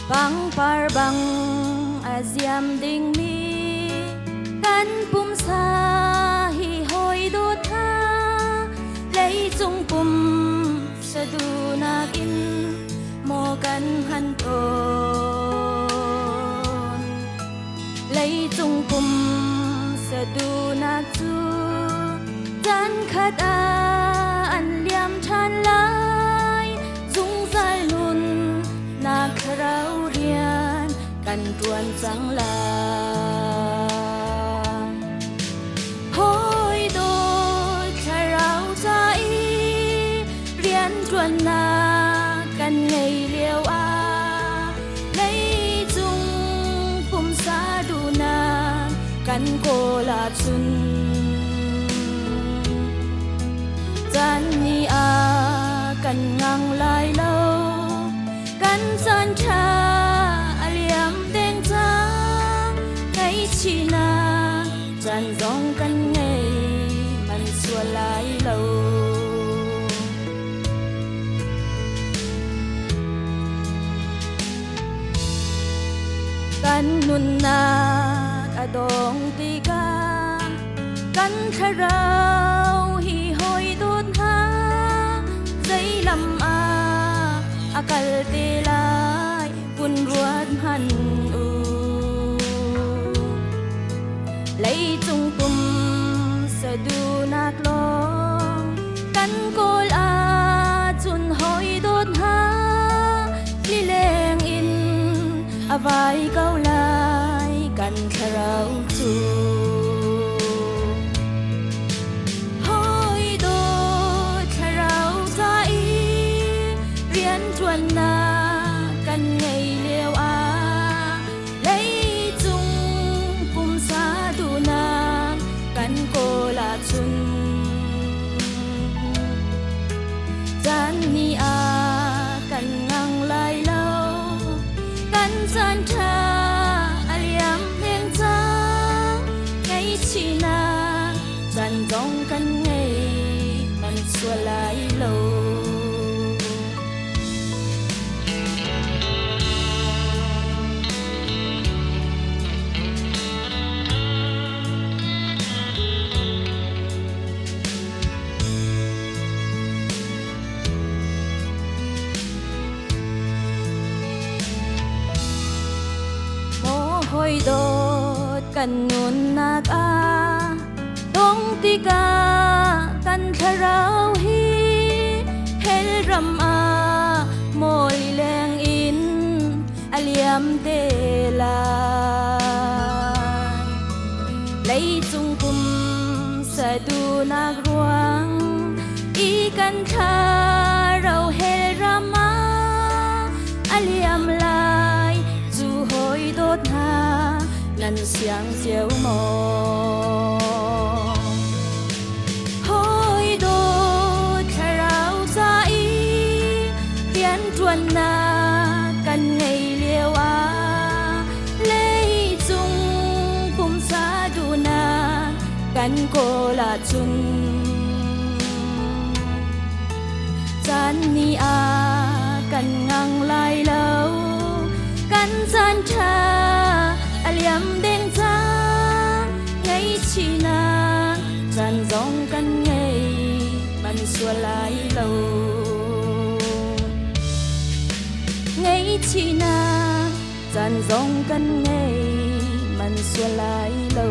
Pangpar bang a ziam dingmi kan pumsa hi hawi dawt hna, leicung pum sadunak in maw kan han tawn. Leicung pum sadunak cu caan khat ah an liam ṭhan lai. Zungzal nun nak thlarau rian kan ṭuan cang lai. Hawi dawt, thlarau ca i rian ṭuannak kan ngei lio ah leicung pumsa duhnak kan kawl ahcun caan nih a kan ngang lai lo. Kan caan ṭha a liam deng cang, ngaihchihnak caan zong kan ngei man sual lai lo. Kan nunnak a dong tikah kan thlarau hi hawi dawt hna, zei lam ah a kal te lai vun ruat hmanh u. Leicung pum sadunak lawng kan kawl ahcun hawi dawt hna, lileng in a vai ko lai kan thlarau cu. Hawi dawt, thlarau ca i rianṭuannak kan ngei lio ah leicung pumsa duhnak kan kawl ahcun caan nih a kan ngang lai lo. Kan caan ṭha a liam leng cang, ngaihchihnak caan zong kan ngei man sual lai lo. Maw hawi dawt, kan nunnak ah dong tikah kan thlarau hi hell ram ah maw lileng in a liam te lai. Leicung pum sadunak ruang i kan thlarau hell ram ah a liam lai cu, hawi dawt hna, nan siang cio maw? Hawi dawt, thlarau ca i rianṭuannak kan ngei lio ah leicung pumsa duhnak kan kawl ahcun caan nih a kan ngang lai lo. Kan caan ṭha a liam deng cang, ngaihchihnak caan zong kan ngei man sual lai lo. Ngaihchihnak caan zong kan ngei man sual lai lo.